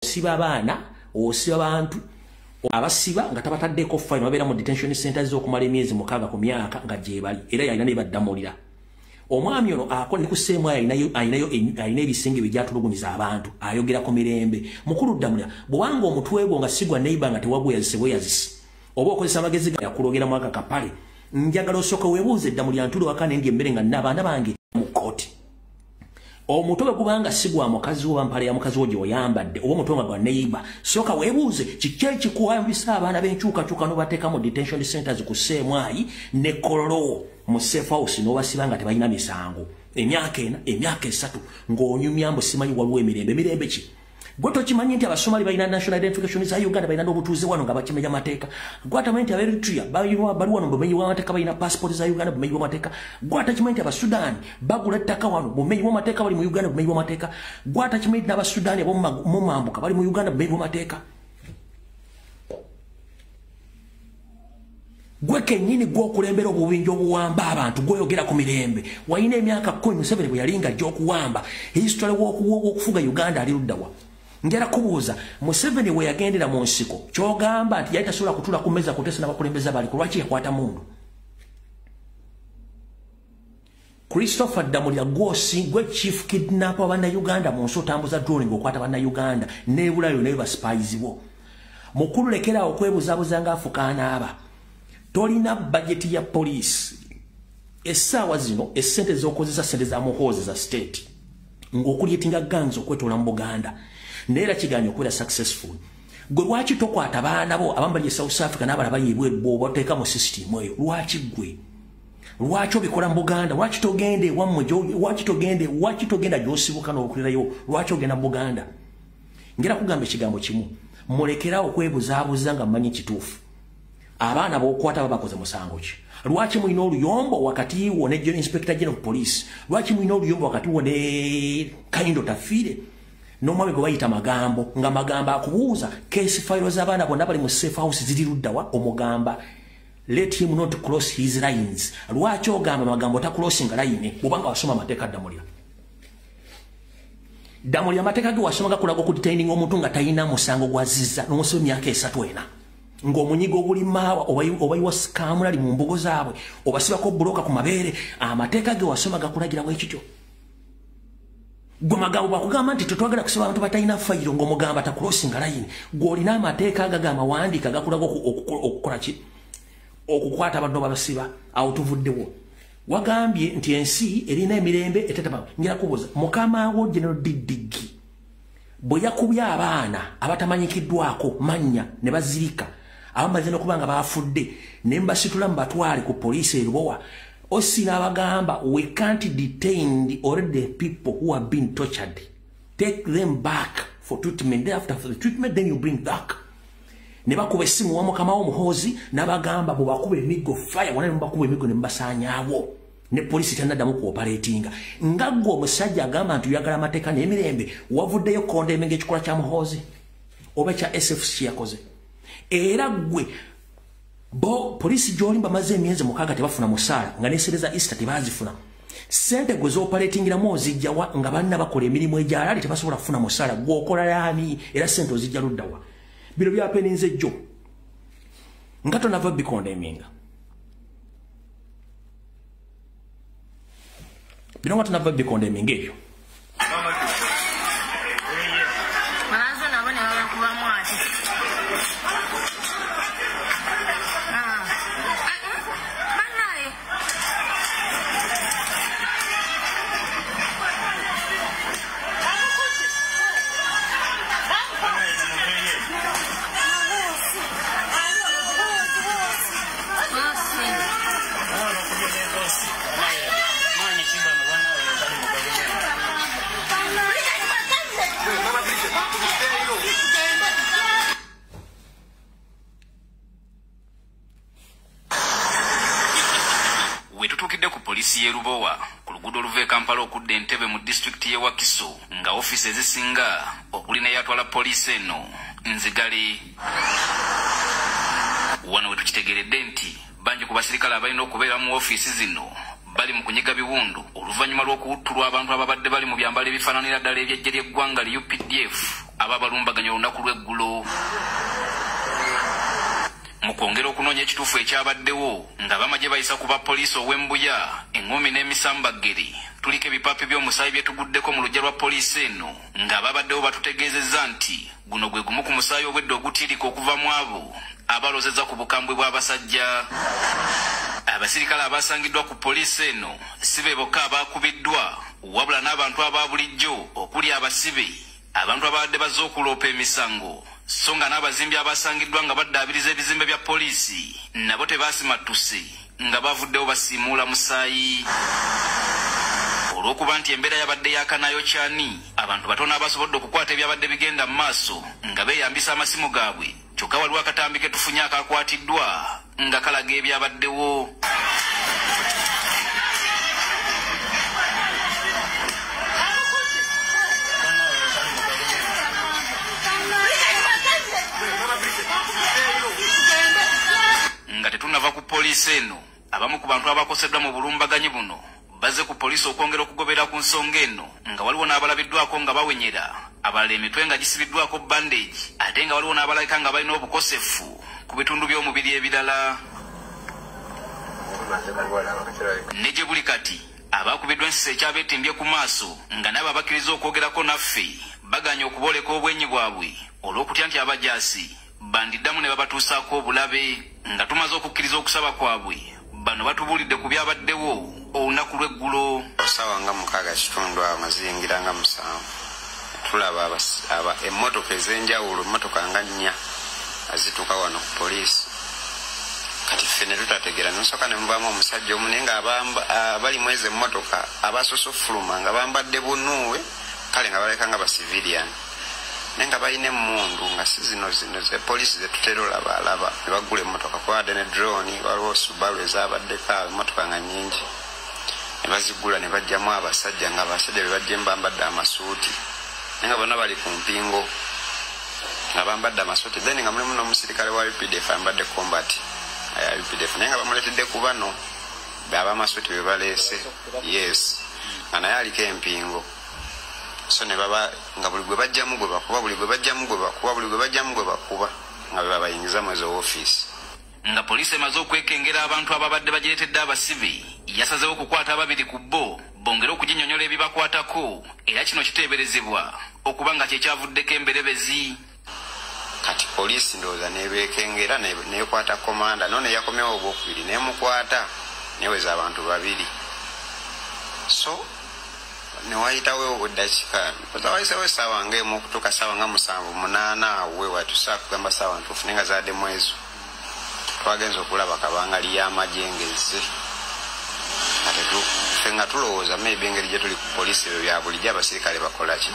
Osiba abaana, osiba abantu, abasiba nga tabataddeko fine, babeera mu detention centers okumala emyezi 6 ku myaka nga gye bali, era yalina ne baddamulira. Omwami ono akola ne ku seemu alina ebisenge bijatulugunyiza abantu, ayogera ku mirembe. Mukulu Ddamulira, bw'obanga omutwe gwo nga sigwa neighbor nga tewagweyazise bweyazise, oba okozesa amagezi yakulogera mu aka kapale, njagala osooke weebuuze Ddamulira ntuule waka ne ndya emmere nga n'abaana bange mu kkooti. Omutwe bwe gubanga si gwa mukazi wo oba mpale ya mukazi wo gy'oyambadde, oba omutwe nga gwa neighbor, sooka weebuuze kiki ekikuwambisa abaana b'enkyukakyuka n'obateeka mu detention centers ku Sseemwayi ne Kololo mu safe house n'obasiba nga tebalina misango emyaka 4, emyaka 3, ng'onyumya mbu simanyi waliwo emirembe. Mirembe ki? Gwe tokimanyi nti Abasomali balina national identification za Uganda, balina n'obutuuze wano nga bakimenya amateeka? Gwe atamanyi nti Aberitrea bali wano bumenyi bw'amateeka, balina passport za Uganda, bumenyi bw'amateeka? Gwe atakimanyi nti Abasudaani bagula ettaka wano, bumenyi bw'amateeka, bali mu Uganda, bumenyi bw'amateeka? Gwe atakimanyi nti n'Abasudaani ab'omu mambuka bali mu Uganda, bumenyi bw'amateeka? Gwe kennyini gw'okulembera obubinja obuwamba abantu, gw'oyogera ku mirembe. Walina emyaka 10 Museveni bwe yali nga ajja okuwamba. History w'okufuga Uganda ali luddawa? Njala kubuuza, Museveni we yagendera mu nsiko, ky'ogamba nti yali tasobola kutuula ku mmeeza kuteesa n'abakulembeze baliko, lwaki yakwata mundu? Christopher Ddamulira, gwosi gwe chief kidnapper wa Bannayuganda mu nsi, otambuza drone ng'okwata Bannayuganda n'ebulayo naye baspies bo. Mukulu, lekera okwebuzaabuza ng'afukaanaaba. Tolina bajeti ya poliisi essaawa zino, essente z'okozesa sente za Muhoozi za state ng'okulyetinga gangs okwetoola mu Buganda, naye era kiganye okubeera successful. Gwe lwaki tokwata baana bo abamu bali e South Africa n'abalala bali ebweru, bw'obateeka mu system eyo? Lwaki gwe, lwaki obikola mu Buganda? Lwaki togenda ewammwe? Lwaki togenda, lwaki togenda gy'osibuka n'okulirayo? Lwaki ogenda mu Buganda? Ngera kugamba ekigambo kimu, mulekerawo okwebuzaabuza nga mmanyi kituufu. Abaana b'okwata babakoze musango ki? Lwaki mulina oluyombo wakati wo ne Inspector General of Police? Lwaki mulina oluyombo wakati wo ne Kaindo Tafiire n'omwami gwe bayita Magambo, nga Magambo akubuuza case file z'abaana bonna bali mu safe house ziri luddawa? Omugamba let him not cross his lines. Lwaki ogamba Magambo tacrossinga line bwobanga wasoma amateeka? Ddamulira, Ddamulira, amateeka ge wasoma gakulaga okudetaininga omuntu nga talina musango gwazizza n'omusiba emyaka 3, 4, ng'omunyigo ogulimaawa obayiwa kamulali mu mbugo zaabwe, obasibako buloka ku mabeere. Amateeka ge wasoma gakulagira bwekityo? Gwe Magambo bwakugamba nti tetwagala kusiba abantu batalina fayiro, ng'omugamba tacrossinga line, gw'olina amateeka agagamba wandiika gakulaga okukola ki, okukwata abantu babasiba? Awo tuvuddewo. Wagambye nti ensi erina emirembe etetaba. Njala kubuuza, mukama wo General Diddigi bwe yakubye abaana abatamanyikiddwako mannya ne bazirika, abamaze n'okuba nga bafudde, ne mbasitula mubatwale ku poliisi e Lubowa, osi n'abagamba, "We can't detain already people who have been tortured. Take them back for treatment. Then after the treatment, then you bring back." Ne bakuba essimu wa mukama wo Muhoozi n'abagamba bwe bakuba emiggo fire wona, ne mubakuba emiggo ne mubasaanyaawo, ne poliisi tannaddamu kuoperatinga. Nga ggwe omusajja agamba nti oyagala amateeka n'emirembe, wavuddeyo condemninga ekikola kya Muhoozi oba ekya SFC kyeyakoze? Era ggwe bo poliisi gy'oli bamaze emyezi 6 tebafuna musaala, nga n'essente za Easter tebazifuna. Sente gwe z'operatingiramu ozijjawa nga banna bakola emirimu egyalaali tebasobola kufuna musaala? Gw'okola yaani? Era sente ozijja luddawa? Bino byapeninze ejjo nga tonava bicondemninga bino, nga tonava bicondemninga ebyo. Banazo nabo ne babakubamu ati. Ah. Ah, bannaye. Maanyi kimbano banawe bali mu gavumenti. We tutuukidde ku poliisi y'e Lubowa ku luguudo oluva e Kampala okudda Entebe mu disitulikiti y'e Wakiso, nga ofiisi ezisinga okuli n'eyatwala poliisi eno nzigale. Wano we tukitegeeredde nti bangi ku basirikale abalina okubeera mu ofiisi zino bali mu kunyiga biwundu oluvannyuma lw'okuwuttulwa abantu ababadde bali mu byambalo ebifaananira ddala eby'eggye ly'eggwanga li UPDF. ababalumbaganya olunaku lw'eggulo. Mu kwongera okunoonya ekituufu ekyabaddewo nga bamagye bayisa ku bapoliisi ow'embuya, eŋŋumi n'emisambaggere, tuliko ebipaapi by'omusaayi bye tuguddeko mu luggya lwa poliisi eno nga ababaddewo batutegeezezza nti guno gwe gumu ku musaayi obwedda ogutiirika okuva mu abo abalozeza ku bukambwe bw'abasajja. Abasirikale abasangiddwa ku poliisi eno si be bokka abaakubiddwa, wabula n'abantu aba bulijjo okuli abasibe, abantu ababadde bazze okuloopa emisango, so nga n'abazimbi abasangiddwa nga baddaabiriza ebizimbe bya poliisi nabo tebaasimattuse nga bavuddewo basiimuula musaayi. Olw'okuba nti embeera yabadde yakanayo kyani, abantu batono abasobodde okukwata ebyabadde bigenda mu maaso nga beeyambisa amasimu gaabwe. Kyokka waliwo akatambi ke tufunye akakwatiddwa nga kalaga ebyabaddewo. Nga tetunnava ku poliisi eno, abamu ku bantu abakoseddwa mu bulumbaganyi buno bazze ku poliisi okwongera okugobera ku nsonga eno, nga waliwo n'abalabiddwako nga bawenyera, abalala emitwe nga gisibiddwako bandage, ate nga waliwo n'abalabika nga balina obukosefu ku bitundu by'omubiri ebirala. Ne gye buli kati abakubiddwa ensisi ekyabeetimbye ku maaso nga n'abo abakkiriza okwogerako naffe baganye okubooleka obwenyi bwabwe olw'okutya nti abajaasi bandiddamu ne babatuusaako obulabe. Nga tumaze okukkiriza okusaba kwabwe, bano batubuulidde ku byabaddewo olunaku lw'eggulo. Essaawa nga 6:15 awo nga ziyingira nga 7, tulaba emmotoka ez'enjawulo, emmotoka nga 4 azituuka wano ku poliisi. Kati ffe ne tutategeera, ne nsooka ne muvaamu omusajja omu, naye nga abali mu ezo emmotoka abasoose ofuluma nga bambadde bunuuwe, kale nga balabika nga ba civilian, naye nga balina emmundu nga si zino ze poliisi ze tutera olaba alaba. Ne baggula emmotoka, kubadde ne drone, waliwo Subaru ezabaddeko awo, emmotoka nga nnyingi, ne bazigula ne bajjamu abasajja, nga abasajja be bajjemu bambadde amasuuti, naye nga bonna bali ku mpingo nga bambadde amasuuti. Then nga mulimu n'omusirikale wa UPDF ayambadde combat ya UPDF, naye nga bamuleetedde ku bano ab'amasuuti be baleese, yes, nga naye aliko empingo. So ne baba nga buli gwe bajjamu gwe bakuba, buli gwe bajjamu gwe bakuba, buli gwe bajjamu gwe bakuba, nga be babayingiza mu ezo ofiisi. Nga poliisi emaze okwekengera abantu ababadde bagireetedde abasibe, yasazeewo okukwata ababiri ku bo bongere okuginyonnyola ebibakwatako, era kino kiteeberezebwa okuba nga kyekyavuddeko emberebezi. Kati poliisi ndowooza nebeekengera nekwata komanda no neyakomyewo ogwokubiri nemukwata, neweza abantu babiri. So newayitawo obuddakiika, wayisewo essaawa nga 1 okutuuka ssaawa nga 7, 8 awo watusaa kugamba ssaawa ntuufu, naye nga zaddemu ezo. Twagenze okulaba kabangali y'amagye ng'ezze, ate ffe nga tulowooza maybe engeri gye tuli ku poliisi ebyo bya bulijjo abasirikale bakola ki.